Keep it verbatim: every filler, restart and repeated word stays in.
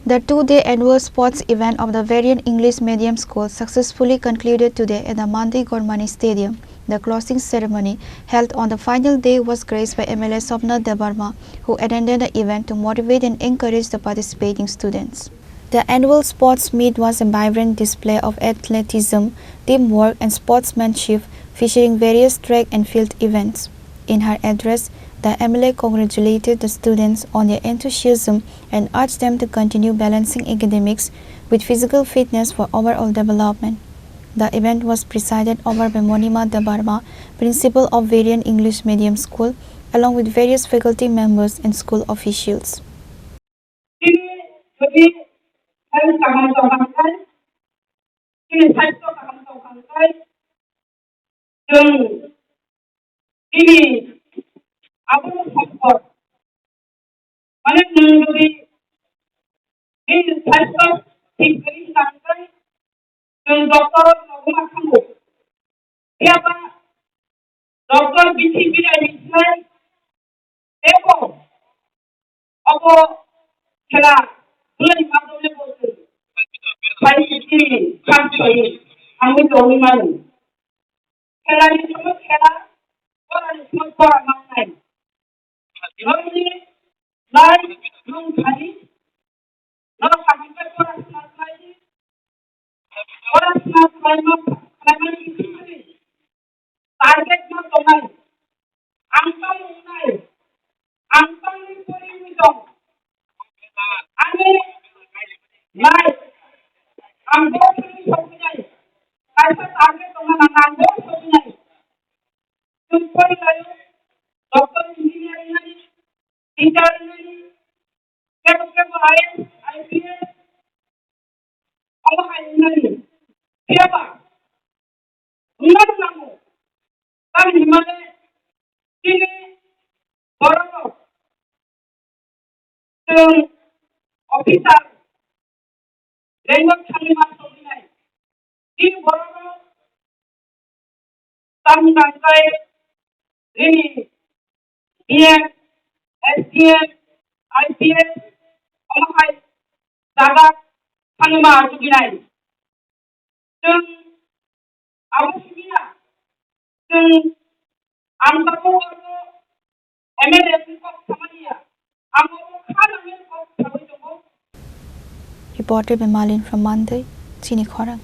The two-day annual sports event of the Variant English Medium School successfully concluded today at the Mandai Gormani Stadium. The closing ceremony, held on the final day, was graced by M L A Swapna Debbarma, who attended the event to motivate and encourage the participating students. The annual sports meet was a vibrant display of athleticism, teamwork, and sportsmanship, featuring various track and field events. In her address, the M L A congratulated the students on their enthusiasm and urged them to continue balancing academics with physical fitness for overall development. The event was presided over by Monima Debbarma, principal of Variant English Medium School, along with various faculty members and school officials. Tini jodi health kaham tongkha hwnkhe, tini sastho kaham tongkha hwnkhe, chwng tini abono support, mane, nwng jodi tini sastho thik kwrwi hwnkha hwnkhe, chwng doctor nogma thango. Phiya ba doctor bisi birai ni slai tebo obo khela bwlai ma dole bo chwng. Phai sini kham soi ang tongwi mano. Khela ni somo khela, pora ni somo pora mangnai. Nokni lai nwng thani, norok kaham khe pora sna khlai di. Pora sna khlaima, khlaimani bisingtwi target no tongnai. Ang tamo wngnai. Ang tangwi poriwi tong. Ani lai, ang bo thangwi sokphinai. Kaisa target tongna nang, ang bo sokphinai. Chwng porilaio, doctor, engineer wngnani, teacher wngnani, kebo kebo I A S, I P S, omo hai wngnani. Phiya ba, wngna nango. Tamni hwnmale, chini borok rok, chwng officer, rank o thangwi ma sokphinai. Chini borok rok, tamni bagwi nini D M, S D M, I P S, omo hai jaga thangwi ma sokphinai. Chwng abo simi ya, chwng ang tabuk abo M L A ni kok samani ya, ang abo kha nangni kok sawi tongo. Reported by Malin from Mandai, Chini Khorang.